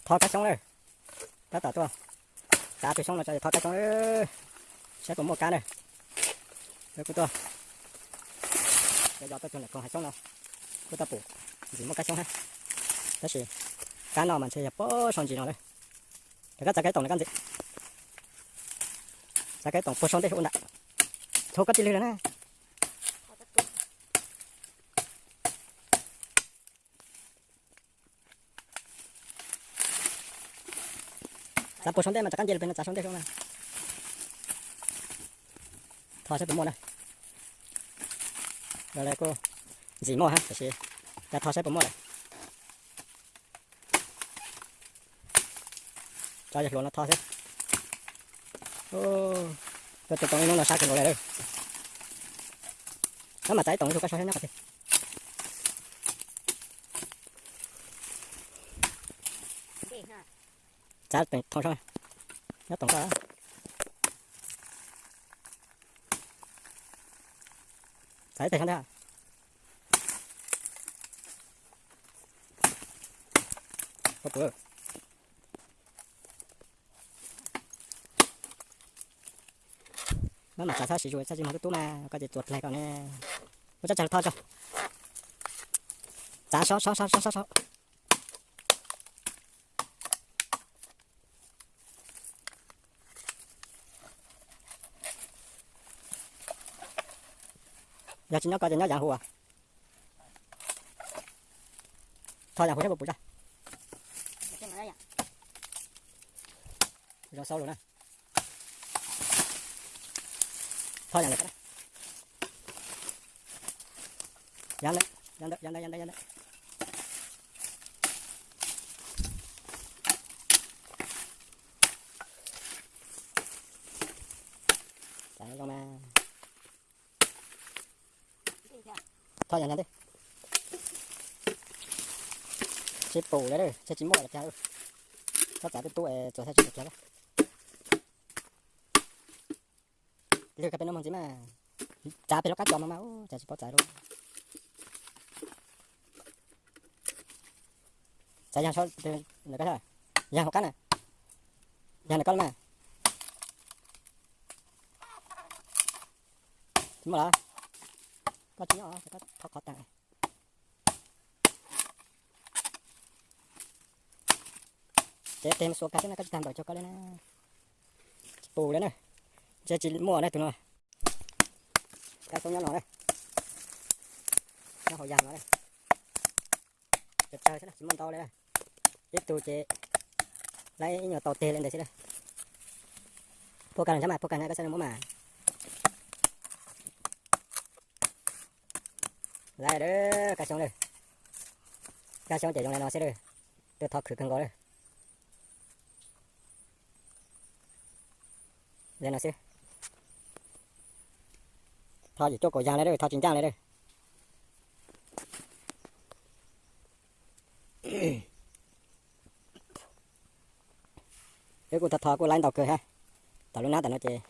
Tho kab xyoob lawm. Tab tom tuaj txav tus xyoob no tso, tho kab xyoob lawm, saib puas muaj kab na. Kuj tuaj, yog tuaj cuag ntawm koog hav xyoob no, kuj tau pum ntxim muaj kab xyoob hab. Tab sis kab no mas ntshe yog puag saum ntsis no lawm. Rov qab txav kab toom no kab ntxiv. Txav kab toom puag saum ntej ua ntawm. Thaum koj tsis lwg lawm na. Txav puag saum ntej mas rov qab nce lawm pem no txav saum ntej xwb na. Tho saib puas muaj na. Kuj ntxim muaj hab, tab sis tho saib puas muaj lawm. Tso yawg hluas no tho xwb. Tuaj txog toom ib hnub no sab kawg nkaus li lawm. Nyob mas txav ib toom ib tug kab saub nyob qhov twg. Txav toom saub, nyob toom koj. Txav ib teg saub ntag. Mab mam txav txhob siv zus, txhob tsis moog tub tub mas koj ces txuas dlaig koj ne. Ua tsab tsag tho tso. Txav saub saub saub saub saub. Yog tsis nyob koj ces nyob yaav huv. Tho yaav huv saib puas pum zaj. Zoo xau lug na. Tho yaav lawm. Yaav ntawd, yaav ntawd, yaav ntawd, yaav ntawd. Txav zoo mas. Tho yaav ntawd. Tsis pum li, tsis muaj li cas. Txhob txav tub tub es txuas txhaj tsis tau kiag. Lwg kag pem no moog ntxiv mas. Txav pem lub qab cos mas mas, txav tsis paub txav lub. Txav yag, yag hauv qab na. Yag ntawm koj mas. Tsis muaj lawm. Koj tsis nyob, koj thov qhov tag. Ces tes mus xuas kag xwb na, koj tsis tag npaum cuag koj li na. Tsis pum li na. Ntshe tsis muaj na tus no. Kab xyoob nyob no na. Nyob hauv yag no na. Tsawg tsawg xwb na, tsis muaj ntau li na. Ib tug ces laib ib nyuag tau teg li ntawd xwb na. Puag kag los ntsab mas, puag kag na koj saib no muab mas. Lawm, kab xyoob lawm. Kab xyoob ces zoo li no xwb lawm. Tuaj thov khwv kawg nkaus lawm. Li no xwb. Tho yim cuaj kaum yag li lawm, tho tsis ncaj li lawm. Wb kuj tho tho kuj laib ntau kawg hab. Tom lub nab tom no ces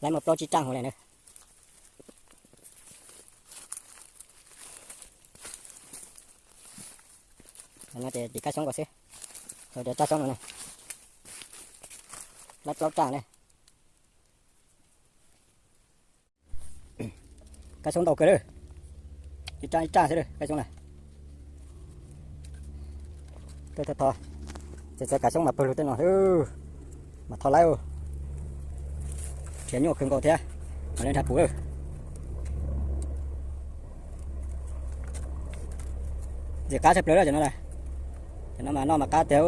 laib muaj plaub tsib raj hauv li na. No ces tim kab xyoob ko xwb. Cov raj xyoob no ne, laib plaub raj ne. Kab xyoob ntau kawg lawm, ib raj ib raj xwb lawm kab xyoob na. Tho tho, txawv txawv kab xyoob mas pawg lug tej no xwb, mas tho laib. Nrhiav nyuaj kawg nkaus thiab, mam li nrhiav pum lawm. Ntxim qab tshaj plaws lawm cov no na. Cov no mas noj mas qab tiag.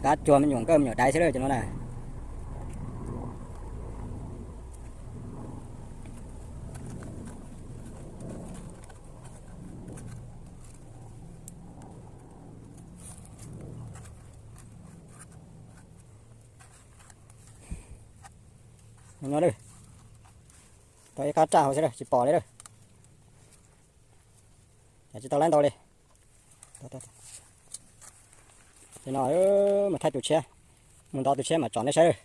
Qab cuag me nyuam nkawj me nyuam daiv xwb lawm cov no na. No lawm, tau ib qab raj hauv xwb lawm tsis pom li lawm. Tsis tau laib ntau li. Ces no mus thaij tus tshiab, mus nto tus tshiab mas tsom nej saib.